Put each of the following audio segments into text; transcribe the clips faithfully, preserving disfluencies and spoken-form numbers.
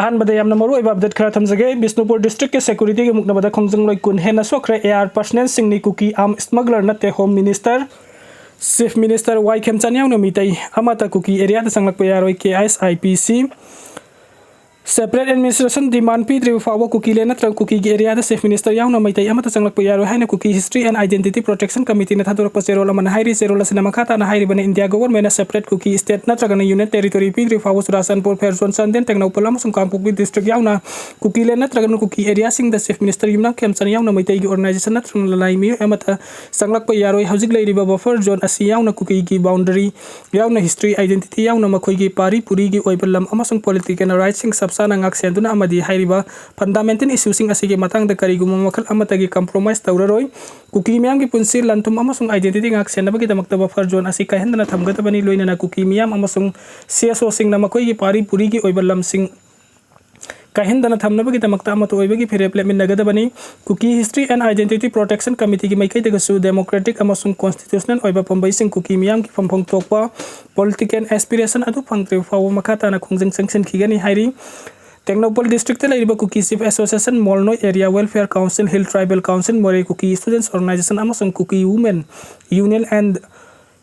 ꯑꯍꯥꯟꯕꯗ ꯌꯥꯝꯅ ꯃꯔꯨꯑꯣꯏꯕ ꯑꯞꯗꯦꯠ ꯈꯔ ꯊꯝꯖꯒꯦ꯫ ꯕꯤꯁꯅꯨꯄꯨꯔ ꯗꯤꯁꯇ꯭ꯔꯤꯛꯀꯤ ꯁꯦꯀ꯭ꯌꯨꯔꯤꯇꯤꯒꯤ ꯃꯨꯛꯅꯕꯗ ꯈꯣꯡꯖꯪꯂꯣꯏ ꯀꯨꯟ ꯍꯦꯟꯅ ꯁꯣꯛꯈ꯭ꯔꯦ꯫ ꯑꯦ ꯑꯥꯔ ꯄꯔꯁꯅꯦꯜꯁꯤꯡꯅꯤ ꯀꯨꯀꯤ ꯑꯥꯔꯝ ꯁ꯭ꯃꯒꯂꯔ ꯅꯠꯇꯦ꯫ ꯍꯣꯝ ꯃꯤꯅꯤꯁꯇꯔ, ꯆꯤꯐ ꯃꯤꯅꯤꯁꯇꯔ ꯋꯥꯏ ꯈꯦꯝꯆꯥꯟ ꯌꯥꯎꯅ ꯃꯤꯇꯩ ꯑꯃꯠꯇ ꯀꯨꯀꯤ ꯑꯦꯔꯤꯌꯥꯗ ꯆꯪꯂꯛꯄ ꯌꯥꯔꯣꯏ꯫ ꯀꯦ ꯑꯦꯁ ꯑꯥꯏ ꯄꯤ ꯁꯤ ꯁꯦꯄꯔꯦꯠ ꯑꯦꯗꯃꯤꯅꯤꯁꯇ꯭ꯔꯦꯁꯟ ꯗꯤꯃꯥꯟ ꯄꯤꯗ꯭ꯔꯤꯕ ꯐꯥꯎꯕ ꯀꯨꯀꯤꯂꯦꯟ ꯅꯠꯇ꯭ꯔꯒ ꯀꯨꯀꯤꯒꯤ ꯑꯦꯔꯤꯌꯥꯗ ꯆꯤꯐ ꯃꯤꯅꯤꯁꯇꯔ ꯌꯥꯎꯅ ꯃꯩꯇꯩ ꯑꯃꯠꯇ ꯆꯪꯂꯛꯄ ꯌꯥꯔꯣꯏ ꯍꯥꯏꯅ ꯀꯨꯀꯤ ꯍꯤꯁꯇ꯭ꯔꯤ ꯑꯦꯟ ꯑꯥꯏꯗꯦꯟꯇꯤꯇꯤ ꯄ꯭ꯔꯣꯇꯦꯛꯁꯟ ꯀꯃꯤꯇꯤꯅ ꯊꯥꯗꯣꯔꯛꯄ ꯆꯦꯔꯣꯜ ꯑꯃꯅ ꯍꯥꯏꯔꯤ꯫ ꯆꯦꯔꯣꯜ ꯑꯁꯤꯅ ꯃꯈꯥ ꯇꯥꯅ ꯍꯥꯏꯔꯤꯕꯅ, ꯏꯟꯗꯤꯌꯥ ꯒꯣꯕꯔꯃꯦꯟꯅ ꯁꯦꯄꯔꯦꯠ ꯀꯨꯀꯤ ꯁ꯭ꯇꯦꯠ ꯅꯠꯇ꯭ꯔꯒꯅ ꯌꯨꯅꯤꯌꯟ ꯇꯦꯔꯤꯇꯣꯔꯤ ꯄꯤꯗ꯭ꯔꯤꯕ ꯐꯥꯎꯕ ꯆꯨꯔꯥꯆꯥꯟꯄꯨꯔ, ꯐꯦꯔꯖꯣꯟ, ꯆꯥꯟꯗꯦꯜ, ꯇꯦꯡꯅꯧꯄꯜ ꯑꯃꯁꯨꯡ ꯀꯥꯡꯄꯣꯛꯄꯤ ꯗꯤꯁꯇ꯭ꯔꯤꯛ ꯌꯥꯎꯅ ꯀꯨꯀꯤꯂꯦꯟ ꯅꯠꯇ꯭ꯔꯒꯅ ꯀꯨꯀꯤ ꯑꯦꯔꯤꯌꯥꯁꯤꯡꯗ ꯆꯤꯐ ꯃꯤꯅꯤꯁꯇꯔ ꯌꯨꯝꯅꯥꯝ ꯈꯦꯝꯆꯥꯟ ꯌꯥꯎꯅ ꯃꯩꯇꯩꯒꯤ ꯑꯣꯔꯒꯅꯥꯏꯖꯦꯁꯟ ꯅꯠꯇ꯭ꯔꯒꯅ ꯂꯅꯥꯏ ꯃꯤꯑꯣꯏ ꯑꯃꯠꯇ ꯆꯪꯂꯛꯄ ꯌꯥꯔꯣꯏ꯫ ꯍꯧꯖꯤꯛ ꯂꯩꯔꯤꯕ ꯕꯐꯔ ꯖꯣꯟ ꯑꯁꯤ ꯌꯥꯎꯅ ꯀꯨꯀꯤꯒꯤ ꯕꯥꯎꯟꯗꯔꯤ ꯌꯥꯎꯅ ꯍꯤꯁꯇ꯭ꯔꯤ, ꯑꯥꯏꯗꯦꯟꯇꯤꯇꯤ ꯌꯥꯎꯅ ꯃꯈꯣꯏꯒꯤ ꯄꯥꯔꯤ ꯄꯨꯔꯤꯒꯤ ꯑꯣꯏꯕ ꯂꯝ ꯑꯃꯁꯨꯡ ꯄꯣꯂꯤꯇꯤꯀꯦꯜ ꯔꯥꯏꯠꯁꯤꯡ ꯆꯞ ꯆꯥꯅ ꯉꯥꯛ ꯁꯦꯟꯗꯨꯅ ꯑꯃꯗꯤ ꯍꯥꯏꯔꯤꯕ ꯐꯟꯗꯥꯃꯦꯟꯇꯦꯜ ꯏꯁꯨꯁꯤꯡ ꯑꯁꯤꯒꯤ ꯃꯇꯥꯡꯗ ꯀꯔꯤꯒꯨꯝꯕ ꯃꯈꯜ ꯑꯃꯠꯇꯒꯤ ꯀꯝꯄ꯭ꯔꯣꯃꯥꯏꯁ ꯇꯧꯔꯔꯣꯏ꯫ ꯀꯨꯀꯤ ꯃꯤꯌꯥꯝꯒꯤ ꯄꯨꯟꯁꯤ, ꯂꯟ-ꯊꯨꯝ ꯑꯃꯁꯨꯡ ꯑꯥꯏꯗꯦꯟꯇꯤꯇꯤ ꯉꯥꯛ ꯁꯦꯟꯅꯕꯒꯤꯗꯃꯛꯇ ꯕꯐꯔ ꯖꯣꯟ ꯑꯁꯤ ꯀꯥꯏꯍꯟꯗꯅ ꯊꯝꯒꯗꯕꯅꯤ꯫ ꯂꯣꯏꯅꯅ ꯀꯨꯀꯤ ꯃꯤꯌꯥꯝ ꯑꯃꯁꯨꯡ ꯁꯤ ꯑꯦꯁ ꯑꯣꯁꯤꯡꯅ ꯃꯈꯣꯏꯒꯤ ꯄꯥꯔꯤ ꯄꯨꯔꯤꯒꯤ ꯑꯣꯏꯕ ꯂꯝꯁꯤꯡ ꯀꯥꯏꯍꯟꯗꯅ ꯊꯝꯅꯕꯒꯤꯗꯃꯛꯇ ꯑꯃꯠꯇ ꯑꯣꯏꯕꯒꯤ ꯐꯤꯔꯦꯞ ꯂꯦꯞꯃꯤꯟꯅꯒꯗꯕꯅꯤ꯫ Kuki history and identity protection ꯀꯃꯤꯇꯤꯒꯤ ꯃꯥꯏꯀꯩꯗꯒꯤꯁꯨ ꯗꯦꯃꯣꯀ꯭ꯔꯦꯇꯤꯛ ꯑꯃꯁꯨꯡ ꯀꯣꯟꯁꯇꯤꯇ꯭ꯌꯨꯁꯅꯦꯜ ꯑꯣꯏꯕ ꯄꯥꯝꯕꯩꯁꯤꯡ ꯀꯨꯀꯤ ꯃꯤꯌꯥꯝꯒꯤ ꯐꯝꯐꯝ ꯊꯣꯛꯄ ꯄꯣꯂꯤꯇꯤꯀꯦꯜ ꯑꯦꯁꯄꯤꯔꯦꯁꯟ ꯑꯗꯨ ꯐꯪꯗ꯭ꯔꯤꯕ ꯐꯥꯎꯕ ꯃꯈꯥ ꯇꯥꯅ ꯈꯣꯡꯖꯪ ꯆꯪꯁꯤꯟꯈꯤꯒꯅꯤ ꯍꯥꯏꯔꯤ꯫ ꯇꯦꯡꯅꯧꯄꯜ ꯗꯤꯁꯇ꯭ꯔꯤꯛꯇ ꯂꯩꯔꯤꯕ Kuki chief association, Molnoi area welfare council, hill tribal council, Moreh Kuki students organisation ꯑꯃꯁꯨꯡ Kuki women union and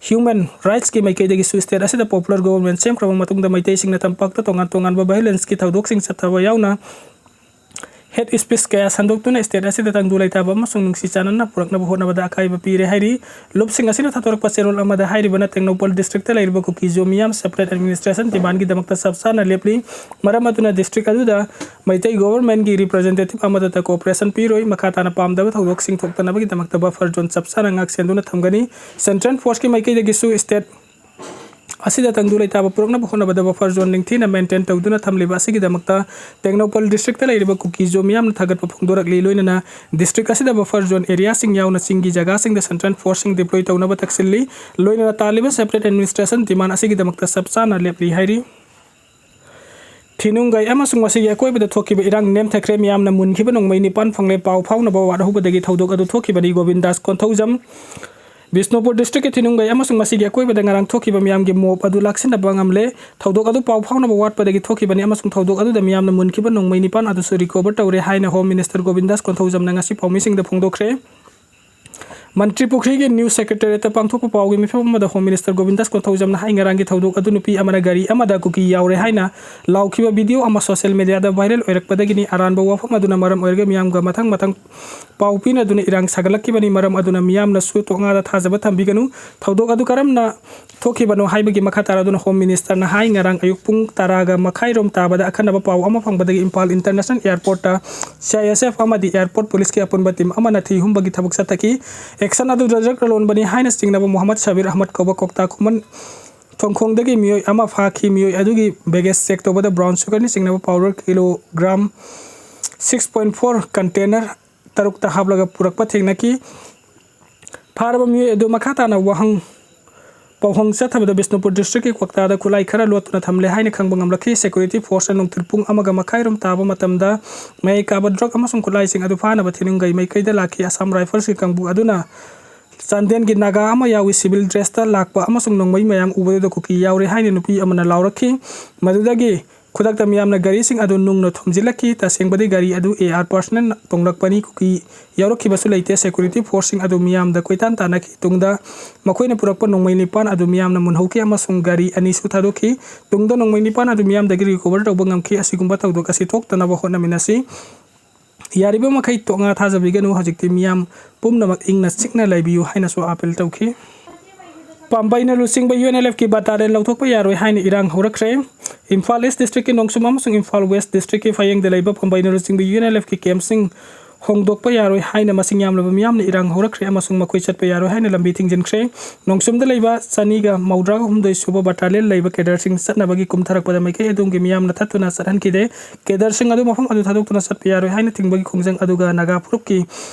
human ꯔꯥꯏꯠꯁꯀꯤ ꯃꯥꯏꯀꯩꯗꯒꯤꯁꯨ ꯁ꯭ꯇꯦꯠ ꯑꯁꯤꯗ ꯄꯣꯄꯨꯂꯔ ꯒꯣꯕꯔꯃꯦꯟꯠ ꯁꯦꯝꯈ꯭ꯔꯕ ꯃꯇꯨꯡꯗ ꯃꯩꯇꯩꯁꯤꯡꯅ ꯇꯝꯄꯥꯛꯇ ꯇꯣꯉꯥꯟ ꯇꯣꯉꯥꯟꯕ ꯚꯥꯏꯑꯣꯂꯦꯟꯁꯀꯤ ꯊꯧꯗꯣꯛꯁꯤꯡ ꯆꯠꯊꯕ ꯌꯥꯎꯅ ꯍꯦꯠ ꯁ꯭ꯄꯤꯆ ꯀꯌꯥ ꯁꯟꯗꯣꯛꯇꯨꯅ ꯁ꯭ꯇꯦꯠ ꯑꯁꯤꯗ ꯇꯪꯗꯨ ꯂꯩꯇꯥꯕ ꯑꯃꯁꯨꯡ ꯅꯨꯡꯁꯤ ꯆꯥꯟꯅꯅ ꯄꯨꯔꯛꯅꯕ ꯍꯣꯠꯅꯕꯗ ꯑꯀꯥꯏꯕ ꯄꯤꯔꯦ ꯍꯥꯏꯔꯤ꯫ ꯂꯨꯞꯁꯤꯡ ꯑꯁꯤꯅ ꯊꯥꯗꯣꯔꯛꯄ ꯆꯦꯔꯣꯜ ꯑꯃꯗ ꯍꯥꯏꯔꯤꯕꯅ ꯇꯦꯡꯅꯧꯄꯜ ꯗꯤꯁꯇ꯭ꯔꯤꯛꯇ ꯂꯩꯔꯤꯕ ꯀꯨꯀꯤꯖꯣ ꯃꯤꯌꯥꯝ ꯁꯦꯄꯔꯦꯠ ꯑꯦꯗꯃꯤꯅꯤꯁꯇ꯭ꯔꯦꯁꯟ ꯗꯤꯃꯥꯟꯒꯤꯗꯃꯛꯇ ꯆꯞ ꯆꯥꯅ ꯂꯦꯞꯂꯤ꯫ ꯃꯔꯝ ꯑꯗꯨꯅ ꯗꯤꯁꯇ꯭ꯔꯤꯛ ꯑꯗꯨꯗ ꯃꯩꯇꯩ ꯒꯣꯕꯔꯃꯦꯟꯠꯀꯤ ꯔꯤꯄ꯭ꯔꯖꯦꯟꯇꯦꯇꯤꯚ ꯑꯃꯠꯇ ꯀꯣꯑꯣꯄꯔꯦꯁꯟ ꯄꯤꯔꯣꯏ꯫ ꯃꯈꯥ ꯇꯥꯅ ꯄꯥꯝꯗꯕ ꯊꯧꯗꯣꯛꯁꯤꯡ ꯊꯣꯛꯇꯅꯕꯒꯤꯗꯃꯛꯇ ꯕꯐꯔ ꯖꯣꯟ ꯆꯞ ꯆꯥꯅ ꯉꯥꯛ ꯁꯦꯟꯗꯨꯅ ꯊꯝꯒꯅꯤ꯫ ꯁꯦꯟꯇ꯭ꯔꯦꯜ ꯐꯣꯔꯁꯀꯤ ꯃꯥꯏꯀꯩꯗꯒꯤꯁꯨ ꯁ꯭ꯇꯦꯠ ꯑꯁꯤꯗ ꯇꯪꯗꯨ ꯂꯩꯇꯥꯕ ꯄꯨꯔꯛꯅꯕ ꯍꯣꯠꯅꯕꯗ ꯕꯐꯔ ꯖꯣꯟ ꯅꯤꯡꯊꯤꯅ ꯃꯦꯟꯇꯦꯟ ꯇꯧꯗꯨꯅ ꯊꯝꯂꯤꯕ ꯑꯁꯤꯒꯤꯗꯃꯛꯇ ꯇꯦꯡꯅꯧꯄꯜ ꯗꯤꯁꯇ꯭ꯔꯤꯛꯇ ꯂꯩꯔꯤꯕ ꯀꯨꯀꯤꯖꯣ ꯃꯤꯌꯥꯝꯅ ꯊꯥꯒꯠꯄ ꯐꯣꯡꯗꯣꯔꯛꯂꯤ꯫ ꯂꯣꯏꯅꯅ ꯗꯤꯁꯇ꯭ꯔꯤꯛ ꯑꯁꯤꯗ ꯕꯐꯔ ꯖꯣꯟ ꯑꯦꯔꯤꯌꯥꯁꯤꯡ ꯌꯥꯎꯅ ꯆꯤꯡꯒꯤ ꯖꯒꯥꯁꯤꯡꯗ ꯁꯦꯟꯇ꯭ꯔꯦꯜ ꯐꯣꯔꯁꯁꯤꯡ ꯗꯤꯄ꯭ꯂꯣꯏ ꯇꯧꯅꯕ ꯇꯛꯁꯤꯜꯂꯤ꯫ ꯂꯣꯏꯅꯅ ꯇꯥꯜꯂꯤꯕ ꯁꯦꯄꯔꯦꯠ ꯑꯦꯗꯃꯤꯅꯤꯁꯇ꯭ꯔꯦꯁꯟ ꯗꯤꯃꯥꯟ ꯑꯁꯤꯒꯤꯗꯃꯛꯇ ꯆꯞ ꯆꯥꯅ ꯂꯦꯞꯂꯤ ꯍꯥꯏꯔꯤ꯫ ꯊꯤꯅꯨꯡꯒꯩ ꯑꯃꯁꯨꯡ ꯃꯁꯤꯒꯤ ꯑꯀꯣꯏꯕꯗ ꯊꯣꯛꯈꯤꯕ ꯏꯔꯥꯡ ꯅꯦꯝꯊꯈ꯭ꯔꯦ꯫ ꯃꯤꯌꯥꯝꯅ ꯃꯨꯟꯈꯤꯕ ꯅꯣꯡꯃꯩ ꯅꯤꯄꯥꯟ ꯐꯪꯂꯦ꯫ ꯄꯥꯎ ꯐꯥꯎꯅꯕ ꯋꯥꯠꯍꯧꯕꯗꯒꯤ ꯊꯧꯗꯣꯛ ꯑꯗꯨ ꯊꯣꯛꯈꯤꯕꯅꯤ꯫ ꯒꯣꯕꯤꯟꯗꯥꯁ ꯀꯣꯟꯊꯧꯖꯝ, ꯕꯤꯁꯅꯨꯄꯨꯔ ꯗꯤꯁꯇ꯭ꯔꯤꯛꯀꯤ ꯊꯤꯅꯨꯡꯒꯩ ꯑꯃꯁꯨꯡ ꯃꯁꯤꯒꯤ ꯑꯀꯣꯏꯕꯗ ꯉꯔꯥꯡ ꯊꯣꯛꯈꯤꯕ ꯃꯤꯌꯥꯝꯒꯤ ꯃꯣꯞ ꯑꯗꯨ ꯂꯥꯛꯁꯤꯟꯅꯕ ꯉꯝꯂꯦ꯫ ꯊꯧꯗꯣꯛ ꯑꯗꯨ ꯄꯥꯎ ꯐꯥꯎꯅꯕ ꯋꯥꯠꯄꯗꯒꯤ ꯊꯣꯛꯈꯤꯕꯅꯤ ꯑꯃꯁꯨꯡ ꯊꯧꯗꯣꯛ ꯑꯗꯨꯗ ꯃꯤꯌꯥꯝꯅ ꯃꯨꯟꯈꯤꯕ ꯅꯣꯡꯃꯩ ꯅꯤꯄꯥꯟ ꯑꯗꯨꯁꯨ ꯔꯤꯀꯣꯚꯔ ꯇꯧꯔꯦ ꯍꯥꯏꯅ ꯍꯣꯝ ꯃꯤꯅꯤꯁꯇꯔ ꯒꯣꯕꯤꯟꯗꯥꯁ ꯀꯣꯟꯊꯧꯖꯝꯅ ꯉꯁꯤ ꯄꯥꯎꯃꯤꯁꯤꯡꯗ ꯐꯣꯡꯗꯣꯛꯈ꯭ꯔꯦ꯫ ꯃꯟꯇ꯭ꯔꯤ ꯄꯨꯈ꯭ꯔꯤꯒꯤ ꯅ꯭ꯌꯨꯁ ꯁꯦꯀ꯭ꯔꯦꯇꯔꯤꯌꯦꯠꯇ ꯄꯥꯡꯊꯣꯛꯄ ꯄꯥꯎꯒꯤ ꯃꯤꯐꯝ ꯑꯃꯗ ꯍꯣꯝ ꯃꯤꯅꯤꯁꯇꯔ ꯒꯣꯕꯤꯟꯗꯥꯁ ꯀꯣꯟꯊꯧꯖꯝꯅ ꯍꯥꯏ, ꯉꯔꯥꯡꯒꯤ ꯊꯧꯗꯣꯛ ꯑꯗꯨ ꯅꯨꯄꯤ ꯑꯃꯅ ꯒꯥꯔꯤ ꯑꯃꯗ ꯀꯨꯀꯤ ꯌꯥꯎꯔꯦ ꯍꯥꯏꯅ ꯂꯥꯎꯈꯤꯕ ꯚꯤꯗꯤꯑꯣ ꯑꯃ ꯁꯣꯁꯤꯌꯦꯜ ꯃꯤꯗꯤꯌꯥꯗ ꯚꯥꯏꯔꯦꯜ ꯑꯣꯏꯔꯛꯄꯗꯒꯤꯅꯤ꯫ ꯑꯔꯥꯟꯕ ꯋꯥꯐꯝ ꯑꯗꯨꯅ ꯃꯔꯝ ꯑꯣꯏꯔꯒ ꯃꯤꯌꯥꯝꯒ ꯃꯊꯪ ꯃꯊꯪ ꯄꯥꯎ ꯄꯤꯅꯗꯨꯅ ꯏꯔꯥꯡ ꯁꯥꯒꯠꯂꯛꯈꯤꯕꯅꯤ꯫ ꯃꯔꯝ ꯑꯗꯨꯅ ꯃꯤꯌꯥꯝꯅꯁꯨ ꯇꯣꯉꯥꯟꯅ ꯊꯥꯖꯕ ꯊꯝꯕꯤꯒꯅꯨ꯫ ꯊꯧꯗꯣꯛ ꯑꯗꯨ ꯀꯔꯝꯅ ꯊꯣꯛꯈꯤꯕꯅꯣ ꯍꯥꯏꯕꯒꯤ ꯃꯈꯥ ꯇꯥꯔꯗꯨꯅ ꯍꯣꯝ ꯃꯤꯅꯤꯁꯇꯔꯅ ꯍꯥꯏ, ꯉꯔꯥꯡ ꯑꯌꯨꯛ ꯄꯨꯡ ꯇꯔꯥꯒ ꯃꯈꯥꯏꯔꯣꯝ ꯇꯥꯕꯗ ꯑꯈꯟꯅꯕ ꯄꯥꯎ ꯑꯃ ꯐꯪꯕꯗꯒꯤ ꯏꯝꯐꯥꯜ ꯏꯟꯇꯔꯅꯦꯁꯅꯦꯜ ꯑꯦꯌꯔꯄꯣꯔꯠꯇ ꯁꯤ ꯑꯥꯏ ꯑꯦꯁ ꯑꯦꯐ ꯑꯃꯗꯤ ꯑꯦꯌꯔꯄꯣꯔꯠ ꯄꯨꯂꯤꯁꯀꯤ ꯑꯄꯨꯟꯕ ꯇꯤꯝ ꯑꯃꯅ ꯊꯤ ꯍꯨꯝꯕꯒꯤ ꯊꯕꯛ ꯆꯠꯊꯈꯤ꯫ ꯑꯦꯛꯁꯟ ꯑꯗꯨ ꯗ꯭ꯔꯒ ꯂꯂꯣꯟꯕꯅꯤ ꯍꯥꯏꯅ ꯆꯤꯡꯅꯕ ꯃꯣꯍꯝꯃꯗ ꯁꯕꯤꯔ ꯑꯍꯃꯗ ꯀꯧꯕ ꯀꯣꯛꯇꯥ ꯈꯨꯃꯟ ꯊꯣꯡꯈꯣꯡꯗꯒꯤ ꯃꯤꯑꯣꯏ ꯑꯃ ꯐꯥꯈꯤ꯫ ꯃꯤꯑꯣꯏ ꯑꯗꯨꯒꯤ ꯕꯦꯒꯦꯖ ꯆꯦꯛ ꯇꯧꯕꯗ ꯕ꯭ꯔꯥꯎꯟ ꯁꯨꯒꯔꯅ ꯆꯤꯡꯅꯕ powder kilogram six point four container ꯇꯔꯨꯛꯇ ꯍꯥꯞꯂꯒ ꯄꯨꯔꯛꯄ ꯊꯦꯡꯅꯈꯤ꯫ ꯐꯥꯔꯕ ꯃꯤꯑꯣꯏ ꯑꯗꯨ ꯃꯈꯥ ꯇꯥꯅ ꯋꯥꯍꯪ ꯄꯥꯎꯍꯪ ꯆꯠꯊꯕꯗ ꯕꯤꯁꯅꯨꯄꯨꯔ ꯗꯤꯁꯇ꯭ꯔꯤꯛꯀꯤ ꯀ꯭ꯋꯥꯛꯇꯥꯗ ꯈꯨꯠꯂꯥꯏ ꯈꯔ ꯂꯣꯠꯇꯨꯅ ꯊꯝꯂꯦ ꯍꯥꯏꯅ ꯈꯪꯕ ꯉꯝꯂꯛꯈꯤ꯫ ꯁꯦꯀ꯭ꯌꯨꯔꯤꯇꯤ ꯐꯣꯔꯁꯅ ꯅꯨꯡꯊꯤꯜ ꯄꯨꯡ ꯑꯃꯒ ꯃꯈꯥꯏꯔꯣꯝ ꯇꯥꯕ ꯃꯇꯝꯗ ꯃꯌꯥꯏ ꯀꯥꯕ ꯗ꯭ꯔꯒ ꯑꯃꯁꯨꯡ ꯈꯨꯠꯂꯥꯏꯁꯤꯡ ꯑꯗꯨ ꯐꯥꯅꯕ ꯊꯤꯅꯨꯡꯒꯩ ꯃꯥꯏꯀꯩꯗ ꯂꯥꯛꯈꯤ꯫ ꯑꯁꯥꯝ ꯔꯥꯏꯐꯜꯁꯀꯤ ꯀꯥꯡꯕꯨ ꯑꯗꯨꯅ ꯆꯥꯟꯗꯦꯜꯒꯤ ꯅꯥꯒꯥ ꯑꯃ ꯌꯥꯎꯏ꯫ ꯁꯤꯚꯤꯜ ꯗ꯭ꯔꯦꯁꯇ ꯂꯥꯛꯄ ꯑꯃꯁꯨꯡ ꯅꯣꯡꯃꯩ ꯃꯌꯥꯝ ꯎꯕꯗꯨꯗ ꯀꯨꯀꯤ ꯌꯥꯎꯔꯦ ꯍꯥꯏꯅ ꯅꯨꯄꯤ ꯑꯃꯅ ꯂꯥꯎꯔꯛꯈꯤ꯫ ꯃꯗꯨꯗꯒꯤ ꯈꯨꯗꯛꯇ ꯃꯤꯌꯥꯝꯅ ꯒꯥꯔꯤꯁꯤꯡ ꯑꯗꯨ ꯅꯨꯡꯅ ꯊꯣꯝꯖꯤꯜꯂꯛꯈꯤ꯫ ꯇꯁꯦꯡꯕꯗꯤ ꯒꯥꯔꯤ ꯑꯗꯨ ꯑꯦ ꯑꯥꯔ ꯄꯥꯔꯁꯅꯦꯜ ꯇꯣꯡꯂꯛꯄꯅꯤ꯫ ꯀꯨꯀꯤ ꯌꯥꯎꯔꯛꯈꯤꯕꯁꯨ ꯂꯩꯇꯦ꯫ ꯁꯦꯀ꯭ꯌꯨꯔꯤꯇꯤ ꯐꯣꯔꯁꯁꯤꯡ ꯑꯗꯨ ꯃꯤꯌꯥꯝꯗ ꯀꯣꯏꯇꯥꯟ ꯇꯥꯟꯅꯈꯤ꯫ ꯇꯨꯡꯗ ꯃꯈꯣꯏꯅ ꯄꯨꯔꯛꯄ ꯅꯣꯡꯃꯩ ꯅꯤꯄꯥꯟ ꯑꯗꯨ ꯃꯤꯌꯥꯝꯅ ꯃꯨꯟꯍꯧꯈꯤ ꯑꯃꯁꯨꯡ ꯒꯥꯔꯤ ꯑꯅꯤꯁꯨ ꯊꯥꯗꯣꯛꯈꯤ꯫ ꯇꯨꯡꯗ ꯅꯣꯡꯃꯩ ꯅꯤꯄꯥꯟ ꯑꯗꯨ ꯃꯤꯌꯥꯝꯗꯒꯤ ꯔꯤꯀꯣꯚꯔ ꯇꯧꯕ ꯉꯝꯈꯤ꯫ ꯑꯁꯤꯒꯨꯝꯕ ꯊꯧꯗꯣꯛ ꯑꯁꯤ ꯊꯣꯛꯇꯅꯕ ꯍꯣꯠꯅꯃꯤꯟꯅꯁꯤ꯫ ꯌꯥꯔꯤꯕ ꯃꯈꯩ ꯇꯣꯉꯥ ꯊꯥꯖꯕꯤꯒꯅꯨ꯫ ꯍꯧꯖꯤꯛꯇꯤ ꯃꯤꯌꯥꯝ ꯄꯨꯝꯅꯃꯛ ꯏꯪꯅ ꯆꯤꯛꯅ ꯂꯩꯕꯤꯌꯨ ꯍꯥꯏꯅꯁꯨ ꯑꯥꯄꯤꯜ ꯇꯧꯈꯤ꯫ ꯄꯥꯝꯕꯩꯅ ꯂꯨꯆꯤꯡꯕ ꯌꯨ ꯑꯦꯟ ꯑꯦꯜ ꯑꯦꯐꯀꯤ ꯕꯇꯥꯂꯤꯌꯟ ꯂꯧꯊꯣꯛꯄ ꯌꯥꯔꯣꯏ ꯍꯥꯏꯅ ꯏꯔꯥꯡ ꯍꯧꯔꯛꯈ꯭ꯔꯦ꯫ ꯏꯝꯐꯥꯜ ꯏꯁ ꯗꯤꯁꯇ꯭ꯔꯤꯛꯀꯤ ꯅꯣꯡꯆꯨꯝ ꯑꯃꯁꯨꯡ ꯏꯝꯐꯥꯜ ꯋꯦꯁ ꯗꯤꯁꯇ꯭ꯔꯤꯛꯀꯤ ꯐꯌꯦꯡꯗ ꯂꯩꯕ ꯄꯥꯝꯕꯩꯅ ꯂꯨꯆꯤꯡꯕ ꯌꯨ ꯑꯦꯟ ꯑꯦꯜ ꯑꯦꯐꯀꯤ ꯀꯦꯝꯞꯁꯤꯡ ꯍꯣꯡꯗꯣꯛꯄ ꯌꯥꯔꯣꯏ ꯍꯥꯏꯅ ꯃꯁꯤꯡ ꯌꯥꯝꯂꯕ ꯃꯤꯌꯥꯝꯅ ꯏꯔꯥꯡ ꯍꯧꯔꯛꯈ꯭ꯔꯦ ꯑꯃꯁꯨꯡ ꯃꯈꯣꯏ ꯆꯠꯄ ꯌꯥꯔꯣꯏ ꯍꯥꯏꯅ ꯂꯝꯕꯤ ꯊꯤꯡꯖꯤꯟꯈ꯭ꯔꯦ꯫ ꯅꯣꯡꯆꯨꯝꯗ ꯂꯩꯕ ꯆꯅꯤꯒ ꯃꯧꯗ꯭ꯔꯥ ꯍꯨꯝꯗꯣꯏ ꯁꯨꯕ ꯕꯇꯥꯂꯤꯌꯟ ꯂꯩꯕ ꯀꯦꯗꯔꯁꯤꯡ ꯆꯠꯅꯕꯒꯤ ꯀꯨꯝꯊꯔꯛꯄꯗ ꯃꯥꯏꯀꯩ ꯑꯗꯣꯝꯒꯤ ꯃꯤꯌꯥꯝꯅ ꯊꯠꯇꯨꯅ ꯆꯠꯍꯟꯈꯤꯗꯦ꯫ ꯀꯦꯗꯔꯁꯤꯡ ꯑꯗꯨ ꯃꯐꯝ ꯑꯗꯨ ꯊꯥꯗꯣꯛꯇꯨꯅ ꯆꯠꯄ ꯌꯥꯔꯣꯏ ꯍꯥꯏꯅ ꯊꯤꯡꯕꯒꯤ ꯈꯣꯡꯖꯪ ꯑꯗꯨꯒ ꯅꯥꯒꯥ ꯐꯨꯔꯨꯞꯀꯤ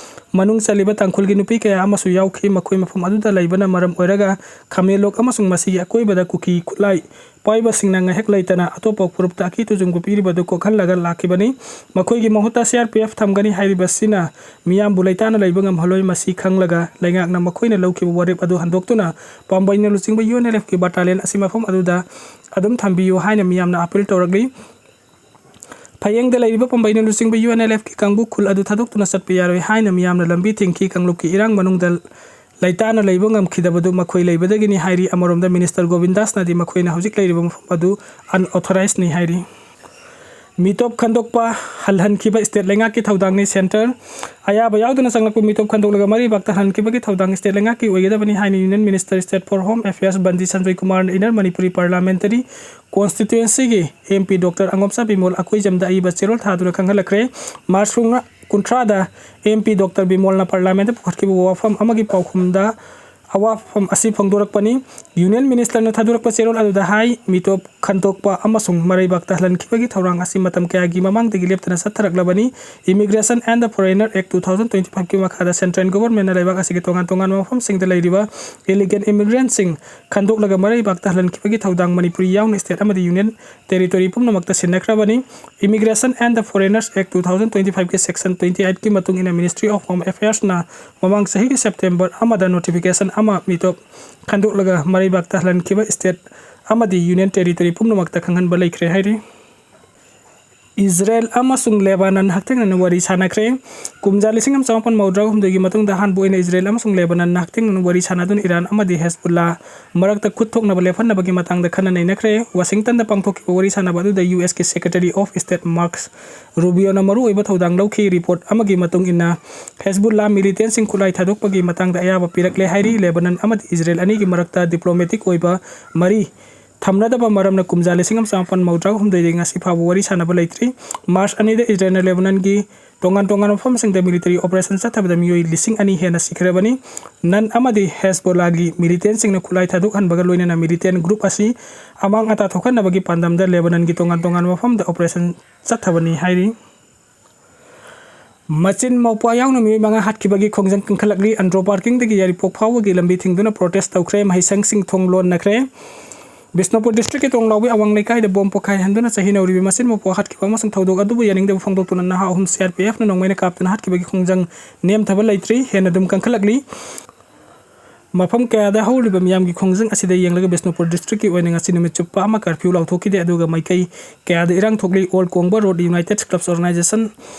ꯃꯅꯨꯡ ꯆꯜꯂꯤꯕ ꯇꯥꯡꯈꯨꯜꯒꯤ ꯅꯨꯄꯤ ꯀꯌꯥ ꯑꯃꯁꯨ ꯌꯥꯎꯈꯤ꯫ ꯃꯈꯣꯏ ꯃꯐꯝ ꯑꯗꯨꯗ ꯂꯩꯕꯅ ꯃꯔꯝ ꯑꯣꯏꯔꯒ ꯈꯥꯃꯦꯟꯂꯣꯛ ꯑꯃꯁꯨꯡ ꯃꯁꯤꯒꯤ ꯑꯀꯣꯏꯕꯗ ꯀꯨꯀꯤ ꯈꯨꯠꯂꯥꯏ ꯄꯥꯏꯕꯁꯤꯡꯅ ꯉꯥꯏꯍꯥꯛ ꯂꯩꯇꯅ ꯑꯇꯣꯞꯄ ꯐꯨꯔꯨꯞꯇ ꯑꯀꯤ ꯇꯨꯖꯨꯡꯕ ꯄꯤꯔꯤꯕꯗꯨ ꯀꯣꯛꯍꯜꯂꯒ ꯂꯥꯛꯈꯤꯕꯅꯤ꯫ ꯃꯈꯣꯏꯒꯤ ꯃꯍꯨꯠꯇ C R P F ꯊꯝꯒꯅꯤ ꯍꯥꯏꯔꯤꯕꯁꯤꯅ ꯃꯤꯌꯥꯝꯕꯨ ꯂꯩꯇꯥꯅ ꯂꯩꯕ ꯉꯝꯍꯜꯂꯣꯏ꯫ ꯃꯁꯤ ꯈꯪꯂꯒ ꯂꯩꯉꯥꯛꯅ ꯃꯈꯣꯏꯅ ꯂꯧꯈꯤꯕ ꯋꯥꯔꯦꯞ ꯑꯗꯨ ꯍꯟꯗꯣꯛꯇꯨꯅ ꯄꯥꯝꯕꯩꯅ ꯂꯨꯆꯤꯡꯕ UNLFꯀꯤ battalion ꯑꯁꯤ ꯃꯐꯝ ꯑꯗꯨꯗ ꯑꯗꯨꯝ ꯊꯝꯕꯤꯌꯨ ꯍꯥꯏꯅ ꯃꯤꯌꯥꯝꯅ appeal ꯇꯧꯔꯛꯂꯤ꯫ ꯐꯌꯦꯡꯗ ꯂꯩꯔꯤꯕ ꯄꯥꯝꯕꯩꯅ ꯂꯨꯆꯤꯡꯕ UNLFꯀꯤ ꯀꯥꯡꯕꯨ ꯈꯨꯜ ꯑꯗꯨ ꯊꯥꯗꯣꯛꯇꯨꯅ ꯆꯠꯄ ꯌꯥꯔꯣꯏ ꯍꯥꯏꯅ ꯃꯤꯌꯥꯝꯅ ꯂꯝꯕꯤ ꯊꯤꯡꯈꯤ꯫ ꯀꯥꯡꯂꯨꯞꯀꯤ ꯏꯔꯥꯡ ꯃꯅꯨꯡꯗ ꯂꯩꯇꯥꯅ ꯂꯩꯕ ꯉꯝꯈꯤꯗꯕꯗꯨ ꯃꯈꯣꯏ ꯂꯩꯕꯗꯒꯤꯅꯤ ꯍꯥꯏꯔꯤ꯫ ꯑꯃꯔꯣꯝꯗ Minister ꯒꯣꯕꯤꯟꯗꯥꯁꯅꯗꯤ ꯃꯈꯣꯏꯅ ꯍꯧꯖꯤꯛ ꯂꯩꯔꯤꯕ ꯃꯐꯝ ꯑꯗꯨ unauthorizedꯅꯤ ꯍꯥꯏꯔꯤ꯫ ꯃꯤꯇꯣꯞ ꯈꯟꯗꯣꯛꯄ ꯍꯜꯍꯟꯈꯤꯕ state ꯂꯩꯉꯥꯛꯀꯤ ꯊꯧꯗꯥꯡꯅꯤ꯫ Centre ꯑꯌꯥꯕ ꯌꯥꯎꯗꯅ ꯆꯪꯂꯛꯄ ꯃꯤꯇꯣꯞ ꯈꯟꯗꯣꯛꯂꯒ ꯃꯔꯩꯕꯥꯛꯇ ꯍꯜꯍꯟꯈꯤꯕꯒꯤ ꯊꯧꯗꯥꯡ state ꯂꯩꯉꯥꯛꯀꯤ ꯑꯣꯏꯒꯗꯕꯅꯤ ꯍꯥꯏꯅ Union Minister, State for Home Affairs ꯕꯟꯗꯤ Sanjoy ꯀꯨꯃꯥꯔꯅ Inner Manipuri Parliamentary Constituencyꯒꯤ MP Doctor ꯑꯉꯣꯝꯆꯥ Bimol ꯑꯀꯣꯏꯖꯝꯗ ꯑꯏꯕ ꯆꯦꯔꯣꯜ ꯊꯥꯗꯨꯅ ꯈꯪꯍꯜꯂꯛꯈ꯭ꯔꯦ꯫ March ꯀꯨꯟꯊ꯭ꯔꯥꯗ MP Doctor ꯕꯤꯃꯣꯜꯅ Parliamentꯇ ꯄꯨꯈꯠꯈꯤꯕ ꯋꯥꯐꯝ ꯑꯃꯒꯤ ꯄꯥꯎꯈꯨꯝꯗ ꯑꯋꯥꯐꯝ ꯑꯁꯤ ꯐꯣꯡꯗꯣꯔꯛꯄꯅꯤ꯫ Union Ministerꯅ ꯊꯥꯗꯣꯔꯛꯄ ꯆꯦꯔꯣꯜ ꯑꯗꯨꯗ ꯍꯥꯏ, ꯃꯤꯇꯣꯞ ꯈꯟꯗꯣꯛꯄ ꯑꯃꯁꯨꯡ ꯃꯔꯩꯕꯥꯛꯇ ꯍꯜꯍꯟꯈꯤꯕꯒꯤ ꯊꯧꯔꯥꯡ ꯑꯁꯤ ꯃꯇꯝ ꯀꯌꯥꯒꯤ ꯃꯃꯥꯡꯗꯒꯤ ꯂꯦꯞꯇꯅ ꯆꯠꯊꯔꯛꯂꯕꯅꯤ꯫ Immigration and the Foreigner Act two thousand twenty fiveꯀꯤ ꯃꯈꯥꯗ Central Governmentꯅ ꯂꯩꯕꯥꯛ ꯑꯁꯤꯒꯤ ꯇꯣꯉꯥꯟ ꯇꯣꯉꯥꯟꯕ ꯃꯐꯝꯁꯤꯡꯗ ꯂꯩꯔꯤꯕ illegal immigrantꯁꯤꯡ ꯈꯟꯗꯣꯛꯂꯒ ꯃꯔꯩꯕꯥꯛꯇ ꯍꯜꯍꯟꯈꯤꯕꯒꯤ ꯊꯧꯗꯥꯡ ꯃꯅꯤꯄꯨꯔꯤ ꯌꯥꯎꯅ state ꯑꯃꯗꯤ Union Territory ꯄꯨꯝꯅꯃꯛꯇ ꯁꯤꯟꯅꯈ꯭ꯔꯕꯅꯤ꯫ Immigration and the Foreigners Act two thousand twenty fiveꯀꯤ section twenty eightꯀꯤ ꯃꯇꯨꯡ ꯏꯟꯅ Ministry of Home Affairsꯅ ꯃꯃꯥꯡ ꯆꯍꯤꯒꯤ September ꯑꯃꯗ notification ꯑꯃ ꯃꯤꯇꯣꯞ ꯈꯟꯗꯣꯛꯂꯒ ꯃꯔꯩꯕꯥꯛꯇ ꯍꯜꯍꯟꯈꯤꯕ state ꯑꯃꯗꯤ Union Territory ꯄꯨꯝꯅꯃꯛꯇ ꯈꯪꯍꯟꯕ ꯂꯩꯈ꯭ꯔꯦ ꯍꯥꯏꯔꯤ꯫ ꯏꯖꯔꯦꯜ ꯑꯃꯁꯨꯡ ꯂꯦꯕꯥꯅꯟ ꯍꯛꯊꯦꯡꯅꯅ ꯋꯥꯔꯤ ꯁꯥꯟꯅꯈ꯭ꯔꯦ꯫ ꯀꯨꯝꯖꯥ ꯂꯤꯁꯤꯡ ꯑꯃ ꯆꯃꯥꯄꯟ ꯃꯧꯗ꯭ꯔꯥ ꯍꯨꯝꯗꯣꯏꯒꯤ ꯃꯇꯨꯡꯗ ꯑꯍꯥꯟꯕ ꯑꯣꯏꯅ ꯏꯖꯔꯦꯜ ꯑꯃꯁꯨꯡ ꯂꯦꯕꯥꯅꯟꯅ ꯍꯛꯊꯦꯡꯅꯅ ꯋꯥꯔꯤ ꯁꯥꯟꯅꯗꯨꯅ ꯏꯔꯥꯟ ꯑꯃꯗꯤ ꯍꯦꯖꯕꯨꯜꯂꯥ ꯃꯔꯛꯇ ꯈꯨꯠ ꯊꯣꯛꯅꯕ ꯂꯦꯞꯍꯟꯅꯕꯒꯤ ꯃꯇꯥꯡꯗ ꯈꯟꯅ ꯅꯩꯅꯈ꯭ꯔꯦ꯫ ꯋꯥꯁꯤꯡꯇꯟꯗ ꯄꯥꯡꯊꯣꯛꯈꯤꯕ ꯋꯥꯔꯤ ꯁꯥꯟꯅꯕ ꯑꯗꯨꯗ USꯀꯤ Secretary of State Marco Rubioꯅ ꯃꯔꯨꯑꯣꯏꯕ ꯊꯧꯗꯥꯡ ꯂꯧꯈꯤ꯫ Report ꯑꯃꯒꯤ ꯃꯇꯨꯡ ꯏꯟꯅ, ꯍꯦꯖꯕꯨꯜꯂꯥ militantꯁꯤꯡ ꯈꯨꯠꯂꯥꯏ ꯊꯥꯗꯣꯛꯄꯒꯤ ꯃꯇꯥꯡꯗ ꯑꯌꯥꯕ ꯄꯤꯔꯛꯂꯦ ꯍꯥꯏꯔꯤ꯫ ꯂꯦꯕꯥꯅꯟ ꯑꯃꯗꯤ ꯏꯖꯔꯦꯜ ꯑꯅꯤꯒꯤ ꯃꯔꯛꯇ diplomatic ꯑꯣꯏꯕ ꯃꯔꯤ ꯊꯝꯅꯗꯕ ꯃꯔꯝꯅ ꯀꯨꯝꯖꯥ ꯂꯤꯁꯤꯡ ꯑꯃ ꯆꯃꯥꯄꯟ ꯃꯧꯗ꯭ꯔꯥ ꯍꯨꯝꯗꯣꯏꯗꯒꯤ ꯉꯁꯤ ꯐꯥꯎꯕ ꯋꯥꯔꯤ ꯁꯥꯟꯅꯕ ꯂꯩꯇ꯭ꯔꯤ꯫ March ꯑꯅꯤꯗ ꯏꯖꯔꯦꯜꯅ ꯂꯦꯕꯥꯅꯟꯒꯤ ꯇꯣꯉꯥꯟ ꯇꯣꯉꯥꯟꯕ ꯃꯐꯝꯁꯤꯡꯗ military operation ꯆꯠꯊꯕꯗ ꯃꯤꯑꯣꯏ ꯂꯤꯁꯤꯡ ꯑꯅꯤ ꯍꯦꯟꯅ ꯁꯤꯈ꯭ꯔꯕꯅꯤ꯫ ꯅꯟ ꯑꯃꯗꯤ ꯍꯦꯖꯕꯣꯂꯥꯒꯤ militantꯁꯤꯡꯅ ꯈꯨꯠꯂꯥꯏ ꯊꯥꯗꯣꯛꯍꯟꯕꯒ ꯂꯣꯏꯅꯅ militant group ꯑꯁꯤ ꯑꯃꯥꯡ ꯑꯇꯥ ꯊꯣꯛꯍꯟꯅꯕꯒꯤ ꯄꯥꯟꯗꯝꯗ ꯂꯦꯕꯥꯅꯟꯒꯤ ꯇꯣꯉꯥꯟ ꯇꯣꯉꯥꯟꯕ ꯃꯐꯝꯗ operation ꯆꯠꯊꯕꯅꯤ ꯍꯥꯏꯔꯤ꯫ ꯃꯆꯤꯟ ꯃꯧꯄ꯭ꯋꯥ ꯌꯥꯎꯅ ꯃꯤꯑꯣꯏ ꯃꯉꯥ ꯍꯥꯠꯈꯤꯕꯒꯤ ꯈꯣꯡꯖꯪ ꯀꯟꯈꯠꯂꯛꯂꯤ꯫ ꯑꯟꯗ꯭ꯔꯣ ꯄꯥꯔꯀꯤꯡꯗꯒꯤ ꯌꯥꯏꯔꯤꯄꯣꯛ ꯐꯥꯎꯕꯒꯤ ꯂꯝꯕꯤ ꯊꯤꯡꯗꯨꯅ ꯄ꯭ꯔꯣꯇꯦꯁ ꯇꯧꯈ꯭ꯔꯦ꯫ ꯃꯍꯩꯁꯪꯁꯤꯡ ꯊꯣꯡ ꯂꯣꯟꯅꯈ꯭ꯔꯦ꯫ ꯕꯤꯁꯅꯨꯄꯨꯔ ꯗꯤꯁꯇ꯭ꯔꯤꯛꯀꯤ ꯇꯣꯡꯂꯥꯎꯕꯤ ꯑꯋꯥꯡ ꯂꯩꯀꯥꯏꯗ ꯕꯣꯝ ꯄꯣꯈꯥꯏꯍꯟꯗꯨꯅ ꯆꯍꯤ ꯅꯧꯔꯤꯕꯤ ꯃꯆꯤꯟ ꯃꯧꯄ꯭ꯋꯥ ꯍꯥꯠꯈꯤꯕ ꯑꯃꯁꯨꯡ ꯊꯧꯗꯣꯛ ꯑꯗꯨꯕꯨ ꯌꯥꯅꯤꯡꯗꯕ ꯐꯣꯡꯗꯣꯛꯇꯨꯅ ꯅꯍꯥ ꯑꯍꯨꯝ ꯁꯤ ꯑꯥꯔ ꯄꯤ ꯑꯦꯐꯅ ꯅꯣꯡꯃꯩꯅ ꯀꯥꯞꯇꯨꯅ ꯍꯥꯠꯈꯤꯕꯒꯤ ꯈꯣꯡꯖꯪ ꯅꯦꯝꯊꯕ ꯂꯩꯇ꯭ꯔꯤ꯫ ꯍꯦꯟꯅ ꯑꯗꯨꯝ ꯀꯟꯈꯠꯂꯛꯂꯤ꯫ ꯃꯐꯝ ꯀꯌꯥꯗ ꯍꯧꯔꯤꯕ ꯃꯤꯌꯥꯝꯒꯤ ꯈꯣꯡꯖꯪ ꯑꯁꯤꯗ ꯌꯦꯡꯂꯒ ꯕꯤꯁꯅꯨꯄꯨꯔ ꯗꯤꯁꯇ꯭ꯔꯤꯛꯀꯤ ꯑꯣꯏꯅ ꯉꯁꯤ ꯅꯨꯃꯤꯠ ꯆꯨꯞꯄ ꯑꯃ ꯀꯔꯐ꯭ꯌꯨ ꯂꯥꯎꯊꯣꯛꯈꯤꯗꯦ꯫ ꯑꯗꯨꯒ ꯃꯥꯏꯀꯩ ꯀꯌꯥꯗ ꯏꯔꯥꯡ ꯊꯣꯛꯂꯤ꯫ ꯑꯣꯜ ꯀꯣꯡꯕ ꯔꯣꯗ ꯌꯨꯅꯥꯏꯇꯦꯗ ꯀ꯭ꯂꯕꯁ ꯑꯣꯔꯒꯅꯥꯏꯖꯦꯁꯟ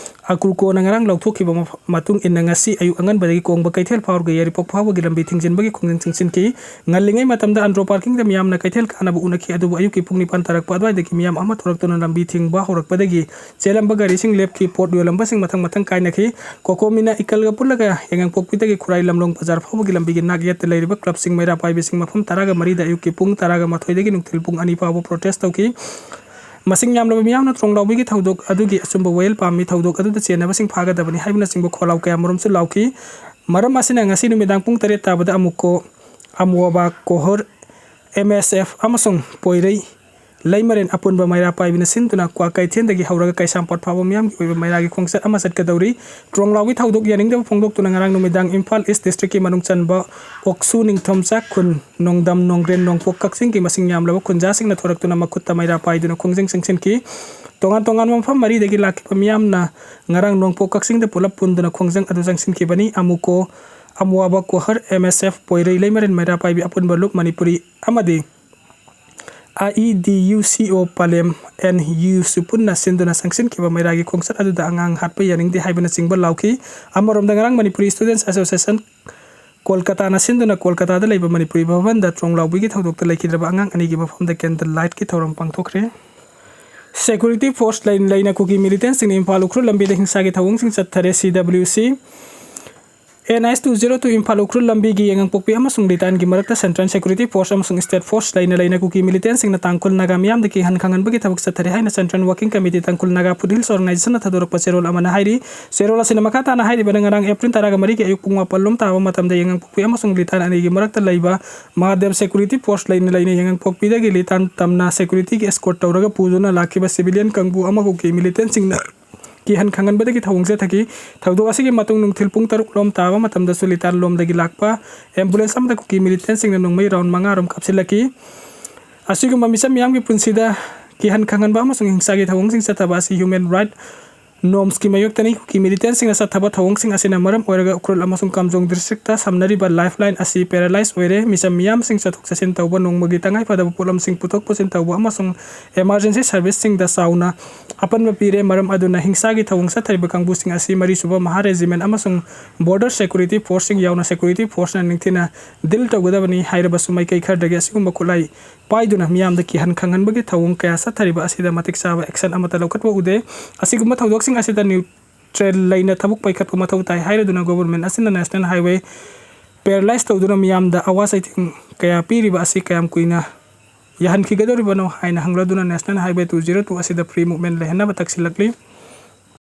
ꯑꯀ꯭ꯔꯨꯀꯣꯅ ꯉꯔꯥꯡ ꯂꯥꯎꯊꯣꯛꯈꯤꯕ ꯃꯐ-, ꯃꯇꯨꯡ ꯏꯟꯅ ꯉꯁꯤ ꯑꯌꯨꯛ ꯑꯉꯟꯕꯗꯒꯤ ꯀꯣꯡꯕ ꯀꯩꯊꯦꯜ ꯐꯥꯎꯔꯒ ꯌꯥꯏꯔꯤꯄꯣꯛ ꯐꯥꯎꯕꯒꯤ ꯂꯝꯕꯤ ꯊꯤꯡꯖꯤꯟꯕꯒꯤ ꯈꯣꯡꯖꯪ ꯆꯪꯁꯤꯟꯈꯤ꯫ ꯉꯜꯂꯤꯉꯩ ꯃꯇꯝꯗ ꯑꯟꯗ꯭ꯔꯣ ꯄꯥꯔꯀꯤꯡꯗ ꯃꯤꯌꯥꯝꯅ ꯀꯩꯊꯦꯜ ꯀꯥꯅꯕ ꯎꯅꯈꯤ꯫ ꯑꯗꯨꯕꯨ ꯑꯌꯨꯛꯀꯤ ꯄꯨꯡ ꯅꯤꯄꯥꯟ ꯇꯥꯔꯛꯄ ꯑꯗꯨꯋꯥꯏꯗꯒꯤ ꯃꯤꯌꯥꯝ ꯑꯃ ꯊꯣꯔꯛꯇꯨꯅ ꯂꯝꯕꯤ ꯊꯤꯡꯕ ꯍꯧꯔꯛꯄꯗꯒꯤ ꯆꯦꯜꯂꯝꯕ ꯒꯥꯔꯤꯁꯤꯡ ꯂꯦꯞꯈꯤ꯫ ꯄꯣꯠ ꯌꯣꯜꯂꯝꯕꯁꯤꯡ ꯃꯊꯪ ꯃꯊꯪ ꯀꯥꯏꯅꯈꯤ꯫ ꯀꯣꯀꯣꯃꯤꯅ ꯏꯀꯜꯒ ꯄꯨꯜꯂꯒ ꯌꯥꯏꯉꯪꯄꯣꯛꯄꯤꯗꯒꯤ ꯈꯨꯔꯥꯏ ꯂꯝꯂꯣꯡ ꯕꯖꯥꯔ ꯐꯥꯎꯕꯒꯤ ꯂꯝꯕꯤꯒꯤ ꯅꯥꯛ ꯌꯦꯠꯇ ꯂꯩꯔꯤꯕ ꯀ꯭ꯂꯕꯁꯤꯡ ꯃꯩꯔꯥ ꯄꯥꯏꯕꯤꯁꯤꯡ ꯃꯐꯝ ꯇꯔꯥꯒ ꯃꯔꯤꯗ ꯑꯌꯨꯛꯀꯤ ꯄꯨꯡ ꯇꯔꯥꯒ ꯃꯥꯊꯣꯏꯗꯒꯤ ꯅꯨꯡꯊꯤꯜ ꯄꯨꯡ ꯑꯅꯤ ꯐꯥꯎꯕ ꯄ꯭ꯔꯣꯇꯦꯁ ꯇꯧꯈꯤ꯫ ꯃꯁꯤꯡ ꯌꯥꯝꯂꯕ ꯃꯤꯌꯥꯝꯅ ꯇ꯭ꯔꯣꯡꯂꯥꯎꯕꯤꯒꯤ ꯊꯧꯗꯣꯛ ꯑꯗꯨꯒꯤ ꯑꯆꯨꯝꯕ ꯋꯥꯌꯦꯜ ꯄꯥꯝꯃꯤ꯫ ꯊꯧꯗꯣꯛ ꯑꯗꯨꯗ ꯆꯦꯟꯅꯕꯁꯤꯡ ꯐꯥꯒꯗꯕꯅꯤ ꯍꯥꯏꯕꯅꯆꯤꯡꯕ ꯈꯣꯜꯂꯥꯎ ꯀꯌꯥꯃꯔꯨꯝꯁꯨ ꯂꯥꯎꯈꯤ꯫ ꯃꯔꯝ ꯑꯁꯤꯅ ꯉꯁꯤ ꯅꯨꯃꯤꯗꯥꯡ ꯄꯨꯡ ꯇꯔꯦꯠ ꯇꯥꯕꯗ ꯑꯃꯨꯛꯀꯣ ꯑꯃꯨꯋꯥꯕꯥ ꯀꯣꯍꯔ, ꯑꯦꯝ ꯑꯦꯁ ꯑꯦꯐ ꯑꯃꯁꯨꯡ ꯄꯣꯏꯔꯩ ꯂꯩꯃꯔꯦꯟ ꯑꯄꯨꯟꯕ ꯃꯩꯔꯥ ꯄꯥꯏꯕꯤꯅ ꯁꯤꯟꯗꯨꯅ ꯀ꯭ꯋꯥꯀꯩꯊꯦꯜꯗꯒꯤ ꯍꯧꯔꯒ ꯀꯩꯁꯥꯝꯄꯥꯠ ꯐꯥꯎꯕ ꯃꯤꯌꯥꯝꯒꯤ ꯑꯣꯏꯕ ꯃꯩꯔꯥꯒꯤ ꯈꯣꯡꯆꯠ ꯑꯃ ꯆꯠꯀꯗꯧꯔꯤ꯫ ꯇ꯭ꯔꯣꯡꯂꯥꯎꯒꯤ ꯊꯧꯗꯣꯛ ꯌꯥꯅꯤꯡꯗꯕ ꯐꯣꯡꯗꯣꯛꯇꯨꯅ ꯉꯔꯥꯡ ꯅꯨꯃꯤꯗꯥꯡ ꯏꯝꯐꯥꯜ ꯏꯁ ꯗꯤꯁꯇ꯭ꯔꯤꯛꯀꯤ ꯃꯅꯨꯡ ꯆꯟꯕ ꯑꯣꯛꯁꯨ, ꯅꯤꯡꯊꯧꯖꯥ ꯈꯨꯟ, ꯅꯣꯡꯗꯝ, ꯅꯣꯡꯒ꯭ꯔꯦꯟ, ꯅꯣꯡꯄꯣꯛ ꯀꯛꯆꯤꯡꯒꯤ ꯃꯁꯤꯡ ꯌꯥꯝꯂꯕ ꯈꯨꯟꯖꯥꯁꯤꯡꯅ ꯊꯣꯔꯛꯇꯨꯅ ꯃꯈꯨꯠꯇ ꯃꯩꯔꯥ ꯄꯥꯏꯗꯨꯅ ꯈꯣꯡꯖꯪ ꯆꯪꯁꯤꯟꯈꯤ꯫ ꯇꯣꯉꯥꯟ ꯇꯣꯉꯥꯟꯕ ꯃꯐꯝ ꯃꯔꯤꯗꯒꯤ ꯂꯥꯛꯈꯤꯕ ꯃꯤꯌꯥꯝꯅ ꯉꯔꯥꯡ ꯅꯣꯡꯄꯣꯛ ꯀꯛꯆꯤꯡꯗ ꯄꯨꯂꯞ ꯄꯨꯟꯗꯨꯅ ꯈꯣꯡꯖꯪ ꯑꯗꯨ ꯆꯪꯁꯤꯟꯈꯤꯕꯅꯤ꯫ ꯑꯃꯨꯀꯣ, ꯑꯃꯨꯋꯥꯕ ꯀꯣꯍꯔ, ꯑꯦꯝ ꯑꯦꯁ ꯑꯦꯐ, ꯄꯣꯏꯔꯩ ꯂꯩꯃꯔꯦꯟ ꯃꯩꯔꯥ ꯄꯥꯏꯕꯤ ꯑꯄꯨꯟꯕ ꯂꯨꯞ ꯃꯅꯤꯄꯨꯔꯤ ꯑꯃꯗꯤ ꯑꯥꯏ ꯏ ꯗꯤ ꯌꯨ ꯁꯤ ꯑꯣ ꯄꯂꯦꯝ ꯑꯦꯟ ꯌꯨꯁꯨ ꯄꯨꯟꯅ ꯁꯤꯟꯗꯨꯅ ꯆꯪꯁꯤꯟꯈꯤꯕ ꯃꯩꯔꯥꯒꯤ ꯈꯣꯡꯆꯠ ꯑꯗꯨꯗ ꯑꯉꯥꯡ ꯍꯥꯠꯄ ꯌꯥꯅꯤꯡꯗꯦ ꯍꯥꯏꯕꯅꯆꯤꯡꯕ ꯂꯥꯎꯈꯤ꯫ ꯑꯃꯔꯣꯝꯗ ꯉꯔꯥꯡ ꯃꯅꯤꯄꯨꯔꯤ ꯁ꯭ꯇꯨꯗꯦꯟꯠꯁ ꯑꯦꯁꯣꯁꯤꯌꯦꯁꯟ ꯀꯣꯜꯀꯇꯥꯅ ꯁꯤꯟꯗꯨꯅ ꯀꯣꯜꯀꯇꯥꯗ ꯂꯩꯕ ꯃꯅꯤꯄꯨꯔꯤ ꯚꯕꯟꯗ ꯇ꯭ꯔꯣꯡꯂꯥꯎꯕꯤꯒꯤ ꯊꯧꯗꯣꯛꯇ ꯂꯩꯈꯤꯗ꯭ꯔꯕ ꯑꯉꯥꯡ ꯑꯅꯤꯒꯤ ꯃꯐꯝꯗ ꯀꯦꯟꯗꯜ ꯂꯥꯏꯠꯀꯤ ꯊꯧꯔꯝ ꯄꯥꯡꯊꯣꯛꯈ꯭ꯔꯦ꯫ ꯁꯦꯀ꯭ꯌꯨꯔꯤꯇꯤ ꯐꯣꯔꯁ ꯂꯩꯅ ꯂꯩꯅ ꯀꯨꯀꯤ ꯃꯤꯂꯤꯇꯦꯟꯠꯁꯤꯡꯅ ꯏꯝꯐꯥꯜ ꯎꯈ꯭ꯔꯨꯜ ꯂꯝꯕꯤꯗ ꯍꯤꯡꯁꯥꯒꯤ ꯊꯧꯑꯣꯡꯁꯤꯡ ꯆꯠꯊꯔꯦ꯫ ꯁꯤ ꯗꯕ꯭ꯂꯤꯎ ꯁꯤ and H two zero two Imphal Ukhrul ꯂꯝꯕꯤꯒꯤ ꯌꯥꯏꯉꯪꯄꯣꯛꯄꯤ ꯑꯃꯁꯨꯡ ꯂꯤꯇꯥꯟꯒꯤ ꯃꯔꯛꯇ ꯁꯦꯟꯇ꯭ꯔꯦꯜ ꯁꯦꯀ꯭ꯌꯨꯔꯤꯇꯤ ꯐꯣꯔꯁ ꯑꯃꯁꯨꯡ ꯁ꯭ꯇꯦꯠ ꯐꯣꯔꯁ ꯂꯩꯅ ꯂꯩꯅ ꯀꯨꯀꯤ ꯃꯤꯂꯤꯇꯦꯟꯠꯁꯤꯡꯅ ꯇꯥꯡꯈꯨꯜ ꯅꯥꯒꯥ ꯃꯤꯌꯥꯝꯗ ꯀꯤꯍꯟ ꯈꯪꯍꯟꯕꯒꯤ ꯊꯕꯛ ꯆꯠꯊꯔꯤ ꯍꯥꯏꯅ ꯁꯦꯟꯇ꯭ꯔꯦꯜ ꯋꯥꯔꯀꯤꯡ ꯀꯃꯤꯇꯤ ꯇꯥꯡꯈꯨꯜ ꯅꯥꯒꯥ ꯐꯨꯠꯍꯤꯜꯁ ꯑꯣꯔꯒꯅꯥꯏꯖꯦꯁꯟꯅ ꯊꯥꯗꯣꯔꯛꯄ ꯆꯦꯔꯣꯜ ꯑꯃꯅ ꯍꯥꯏꯔꯤ꯫ ꯆꯦꯔꯣꯜ ꯑꯁꯤꯅ ꯃꯈꯥ ꯇꯥꯅ ꯍꯥꯏꯔꯤꯕꯅ ꯉꯔꯥꯡ ꯑꯦꯄ꯭ꯔꯤꯜ ꯇꯔꯥꯒ ꯃꯔꯤꯒꯤ ꯑꯌꯨꯛ ꯄꯨꯡ ꯃꯥꯄꯟ ꯂꯣꯝ ꯇꯥꯕ ꯃꯇꯝꯗ ꯌꯥꯏꯉꯪꯄꯣꯛꯄꯤ ꯑꯃꯁꯨꯡ ꯂꯤꯇꯥꯟ ꯑꯅꯤꯒꯤ ꯃꯔꯛꯇ ꯂꯩꯕ ꯃꯍꯥꯗꯦꯕ ꯁꯦꯀ꯭ꯌꯨꯔꯤꯇꯤ ꯐꯣꯔꯁ ꯂꯩꯅ ꯂꯩꯅ ꯌꯥꯏꯉꯪꯄꯣꯛꯄꯤꯗꯒꯤ ꯂꯤꯇꯥꯟ ꯇꯝꯅ ꯁꯦꯀ꯭ꯌꯨꯔꯤꯇꯤꯒꯤ ꯑꯦꯁꯀꯣꯔꯠ ꯇꯧꯔꯒ ꯄꯨꯗꯨꯅ ꯂꯥꯛꯈꯤꯕ ꯁꯤꯚꯤꯂꯤꯌꯟ ꯀꯥꯡꯕꯨ ꯑꯃ ꯀꯨꯀꯤ ꯃꯤꯂꯤꯇꯦꯟꯠꯁꯤꯡꯅ ꯀꯤꯍꯟ ꯈꯪꯍꯟꯕꯗꯒꯤ ꯊꯧꯑꯣꯡ ꯆꯠꯊꯈꯤ꯫ ꯊꯧꯗꯣꯛ ꯑꯁꯤꯒꯤ ꯃꯇꯨꯡ ꯅꯨꯡꯊꯤꯜ ꯄꯨꯡ ꯇꯔꯨꯛ ꯂꯣꯝ ꯇꯥꯕ ꯃꯇꯝꯗꯁꯨ ꯂꯤꯇꯥꯟ ꯂꯣꯝꯗꯒꯤ ꯂꯥꯛꯄ ambulance ꯑꯃꯗ ꯀꯨꯀꯤ militantꯁꯤꯡꯅ ꯅꯣꯡꯃꯩ round ꯃꯉꯥ ꯔꯣꯝ ꯀꯥꯞꯁꯤꯜꯂꯛꯈꯤ꯫ ꯑꯁꯤꯒꯨꯝꯕ ꯃꯤꯆꯝ ꯃꯤꯌꯥꯝꯒꯤ ꯄꯨꯟꯁꯤꯗ ꯀꯤꯍꯟ ꯈꯪꯍꯟꯕ ꯑꯃꯁꯨꯡ ꯍꯤꯡꯁꯥꯒꯤ ꯊꯧꯑꯣꯡꯁꯤꯡ ꯆꯠꯊꯕ ꯑꯁꯤ human right normsꯀꯤ ꯃꯥꯌꯣꯛꯇꯅꯤ꯫ ꯀꯨꯀꯤ militantꯁꯤꯡꯅ ꯆꯠꯊꯕ ꯊꯧꯑꯣꯡꯁꯤꯡ ꯑꯁꯤꯅ ꯃꯔꯝ ꯑꯣꯏꯔꯒ ꯎꯈ꯭ꯔꯨꯜ ꯑꯃꯁꯨꯡ ꯀꯥꯝꯖꯣꯡ districtꯇ ꯁꯝꯅꯔꯤꯕ lifeline ꯑꯁꯤ paralyze ꯑꯣꯏꯔꯦ꯫ ꯃꯤꯆꯝ ꯃꯤꯌꯥꯝꯁꯤꯡ ꯆꯠꯊꯣꯛ ꯆꯠꯁꯤꯟ ꯇꯧꯕ, ꯅꯣꯡꯃꯒꯤ ꯇꯉꯥꯏ ꯐꯗꯕ ꯄꯣꯠꯂꯝꯁꯤꯡ ꯄꯨꯊꯣꯛ ꯄꯨꯁꯤꯟ ꯇꯧꯕ ꯑꯃꯁꯨꯡ emergency serviceꯁꯤꯡꯗ ꯆꯥꯎꯅ ꯑꯄꯟꯕ ꯄꯤꯔꯦ꯫ ꯃꯔꯝ ꯑꯗꯨꯅ ꯍꯤꯡꯁꯥꯒꯤ ꯊꯧꯑꯣꯡ ꯆꯠꯊꯔꯤꯕ ꯀꯥꯡꯕꯨꯁꯤꯡ ꯑꯁꯤ ꯃꯔꯤꯁꯨꯕ ꯃꯍꯥ regiment ꯑꯃꯁꯨꯡ border security forceꯁꯤꯡ ꯌꯥꯎꯅ security forceꯅ ꯅꯤꯡꯊꯤꯅ deal ꯇꯧꯒꯗꯕꯅꯤ ꯍꯥꯏꯔꯕꯁꯨ, ꯃꯥꯏꯀꯩ ꯈꯔꯗꯒꯤ ꯑꯁꯤꯒꯨꯝꯕ ꯈꯨꯠꯂꯥꯏ ꯄꯥꯏꯗꯨꯅ ꯃꯤꯌꯥꯝꯗ ꯀꯤꯍꯟ ꯈꯪꯍꯟꯕꯒꯤ ꯊꯧꯑꯣꯡ ꯀꯌꯥ ꯆꯠꯊꯔꯤꯕ ꯑꯁꯤꯗ ꯃꯇꯤꯛ ꯆꯥꯕ action ꯑꯃꯠꯇ ꯂꯧꯈꯠꯄ ꯎꯗꯦ꯫ ꯑꯁꯤꯒꯨꯝꯕ ꯊꯧꯗꯣꯛꯁꯤꯡ ꯑꯁꯤꯗ neutral ꯂꯩꯅ ꯊꯕꯛ ꯄꯥꯏꯈꯠꯄ ꯃꯊꯧ ꯇꯥꯏ ꯍꯥꯏꯔꯗꯨꯅ government ꯑꯁꯤꯅ national highway paralyze ꯇꯧꯗꯨꯅ ꯃꯤꯌꯥꯝꯗ ꯑꯋꯥ ꯆꯩꯊꯦꯡ ꯀꯌꯥ ꯄꯤꯔꯤꯕ ꯑꯁꯤ ꯀꯌꯥꯝ ꯀꯨꯏꯅ ꯌꯥꯍꯟꯈꯤꯒꯗꯧꯔꯤꯕꯅꯣ ꯍꯥꯏꯅ ꯍꯪꯂꯗꯨꯅ national highway two zero two ꯑꯁꯤꯗ free movement ꯂꯩꯍꯟꯅꯕ ꯇꯛꯁꯤꯜꯂꯛꯂꯤ꯫